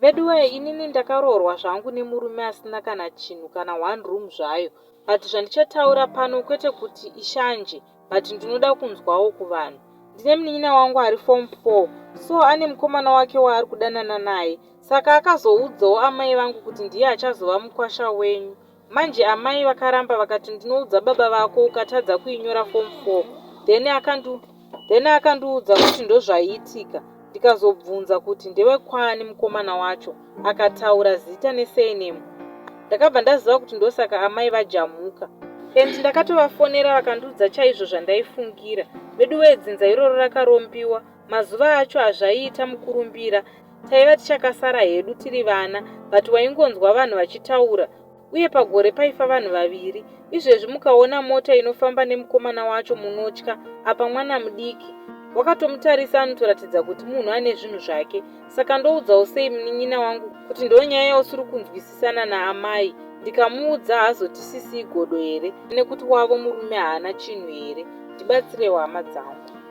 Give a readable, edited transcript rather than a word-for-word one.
Veduwee inini ndakaroorwa zvangu nemurume asina kana chinhu kana one room zvayo but zvandichataura pano kwete kuti ishanje but ndinoda kunzwawo kuvanhu. Ndine munin'ina wangu ari form 4 so ane mukomana wake waari kudanana naye saka akazoudzawo amai vangu kuti ndiye achazova mukwasha wenyu. Manje amai vakaramba vakati ndinoudza baba vako ukatadza kuinyora form 4 then akandu then akandiudza kuti ndozvaiitika ndikazobvunza kuti ndewekwani mukomana wacho akataura zita nesurname ndakabva ndaziva kuti ndosaka amai vajamuka and ndakatovafonera vakandiudza chaizvo zvandaifungira veduwee dzinza iroro rakarombiwa mazuva acho hazvaiita mukurumbira Taiva tichakasara hedu tiri vana but waingonzwa vanhu vachitaura uye pagore paifa vanhu vaviri. Izvezvi mukaona mota inofamba nemukomana wacho munotya apa mwana mudiki. Wakatomutarisa anotoratidza kuti munhu ane zvinhu zvake. Saka ndoudzawo sei munin'ina wangu kuti ndonyaya yausiri kunzwisisana naamai ndikamuudza haazotisisiyi godo here nekuti wavo murume haana chinhu here. Ndibatsirewo hama dzangu.